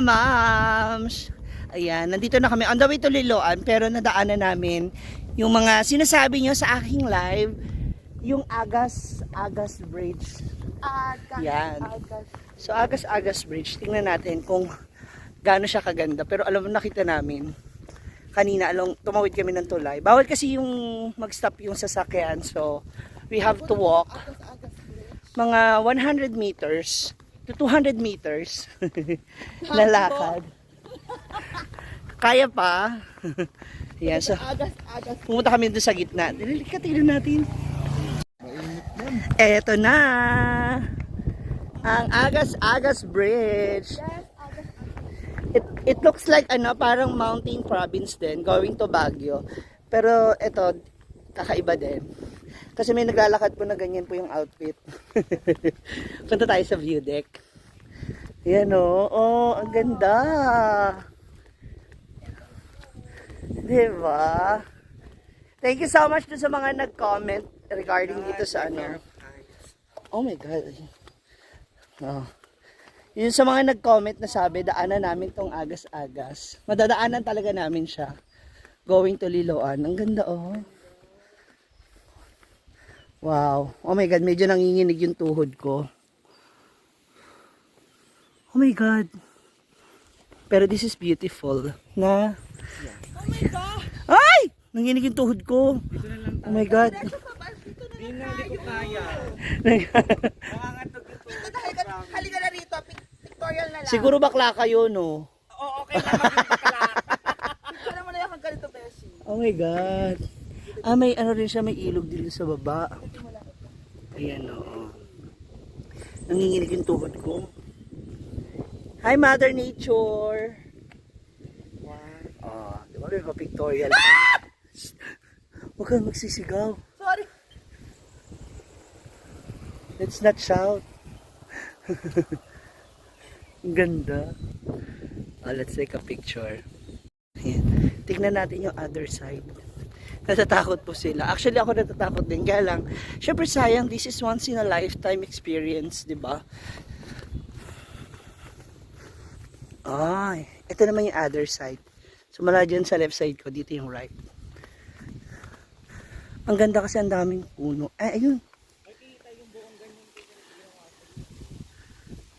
ma'ams! Ayan, nandito na kami on the way to Liloan, pero nadaanan namin yung mga sinasabi nyo sa aking live, yung Agas Bridge. Yan. So Agas Bridge, tingnan natin kung gaano siya kaganda. Pero alam mo, nakita namin kanina, tumawid kami ng tulay. Bawal kasi yung mag-stop yung sasakyan, so we have to walk mga 100 meters to 200 meters na lakad. Kaya pa. Yan, so pumunta kami doon sa gitna. Dilika, tignan natin. Eto na ang Agas Bridge. It looks like parang mountain province din, going to Baguio. Pero eto, kakaiba din. Kasi may naglalakad po na ganyan po yung outfit. Punta tayo sa view deck. Yan o. Oh, ang ganda. Diba? Thank you so much sa mga nag-comment regarding dito sa ano. Oh my God. Oh. Yun sa mga nag-comment na sabi, daanan namin tong Agas. Madadaanan talaga namin siya. Going to Liloan. Ang ganda oh. Wow. Oh my God, medyo nanginginig yung tuhod ko. Oh my God. Pero this is beautiful. Na? Oh my God! Ay! Nanginginig yung tuhod ko. Oh my God. Hindi na ko kaya. Nangangatog yung tuhod. Halika na rito, pictorial na lang. Siguro bakla kayo, no? Oo, okay na magkakala. Para mo na yung ganito, Beshi. Oh my God. May ano rin siya, may ilog din sa baba. Ayan o. Nanginginig yung tuhod ko. Hi, Mother Nature. Oh, di ba may pictorial? Huwag kang magsisigaw. Sorry. Let's not shout. Ang ganda. Oh, let's take a picture. Ayan. Tignan natin yung other side. Natatakot po sila. Actually, ako natatakot din. Kaya lang, syempre sayang, this is once in a lifetime experience, di ba? Ay, ito naman yung other side. So, mula dyan sa left side ko, dito yung right. Ang ganda kasi ang daming puno. Ay, ayun.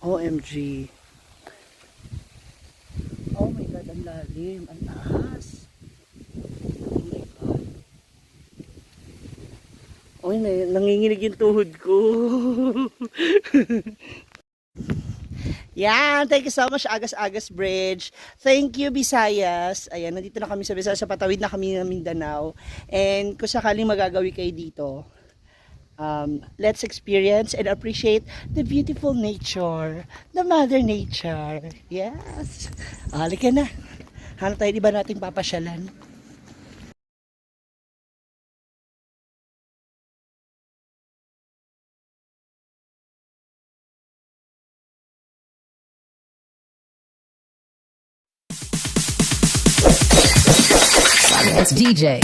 OMG. Oh my God, ang lalim. Ang taas. Oh, nanginginig yung tuhod ko. Yan, thank you so much Agas Bridge. Thank you Visayas. Ayan, nandito na kami sa Visayas, sa patawid na kami ng Mindanao. And kung sakaling magagawi kayo dito, let's experience and appreciate the beautiful nature, the Mother Nature. Yes. Halika na. Hanap tayo, di ba natin papasyalan? It's DJ.